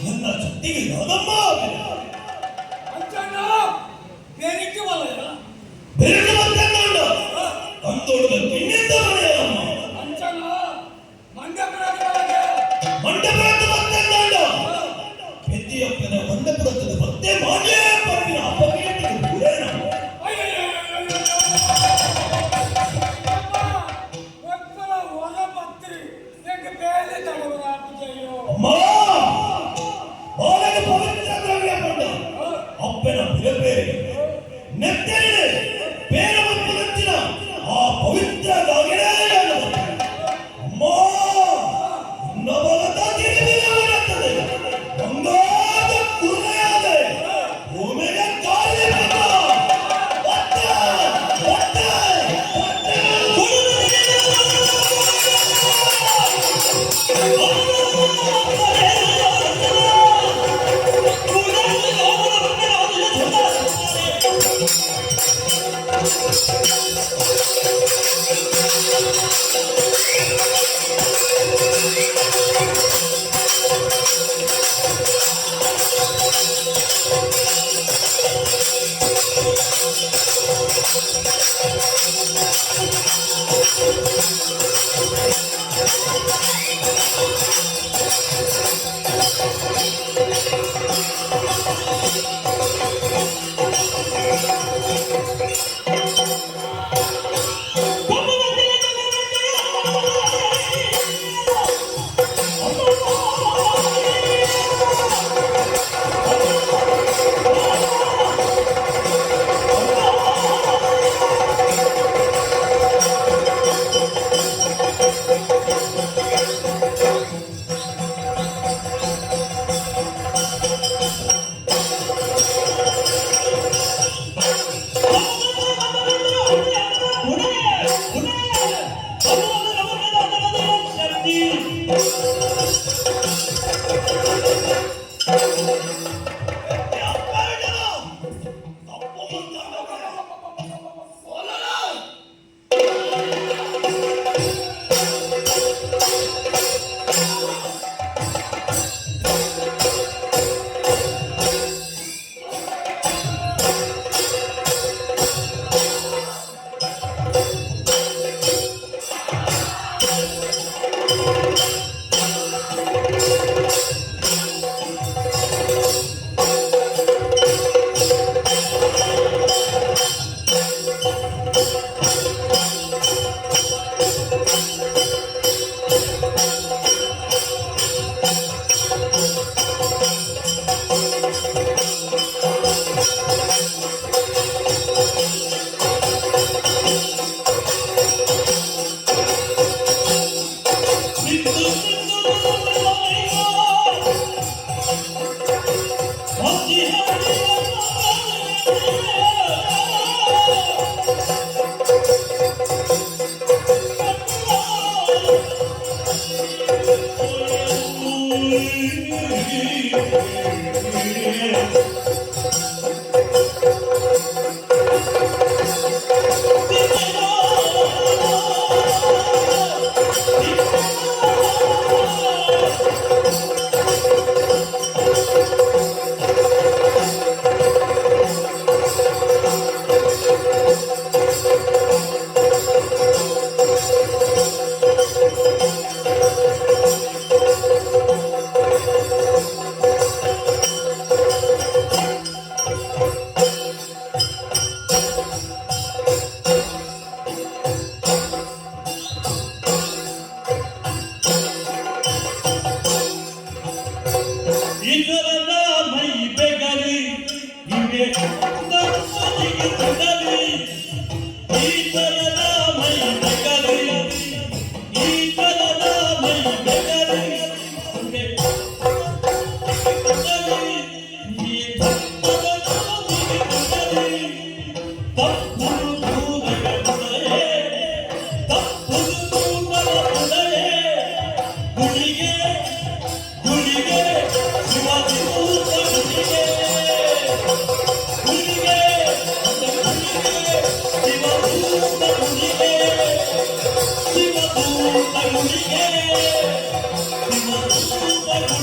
ನನ್ನ ಶಕ್ತಿಗೆ ಯಾದಮ್ಮ. ಅಂಚಣ್ಣ ಬೆರಿಕೆ ಬಲ್ಲಯ. ಬೆರಳು ಬತ್ತಂಡ ತಂದೋಡದ ಕಿಣ್ಣಿಂದ ಮನೆಯಮ್ಮ. ಅಂಚಣ್ಣ ಮಂಡಪುರದ ಒಳಗೆ. ಮಂಡಪುರದ ಬತ್ತಂಡ ಪೆದ್ದಿಯಪ್ಪನ ಮಂಡಪುರತದ ಬತ್ತೆ ಮಾಜೇ ಪಪ್ಪಿನ ಅಪಕೀರ್ತಿಗೆ ಪೂರೇಣ. ಒಕ್ಕಲ ಹೊರ ಪತ್ರಿ ಎಂಕ್ ಬೇಲೆ ತಡವರ ಆಪುಜಯ್ಯೋ. ಅಮ್ಮ, ಬಾಲಕ ಪವಿತ್ರ ದ್ರವ್ಯ ಪಂಡ ಅಪ್ಪನ ಬಿಲಪೇರಿಗೆ ನೆತ್ತರಿಡೆ ಬೇರೆ ಮತ್ತು ನೆಚ್ಚಿನ ಆ ಪವಿತ್ರ ದಾಗಿನೇ. ಅಮ್ಮ, ನವಲತ ತಿರುಗಿರುತ್ತದೆ ಬಂಗಾರದ ಕುದುರೆಯಾದೆ ಭೂಮಿಗೆ ಕಾಲಿ ಬಂದ ಒತ್ತೆ, ಒತ್ತೆ, ಒತ್ತೆ. Yeah. ರೂಪ.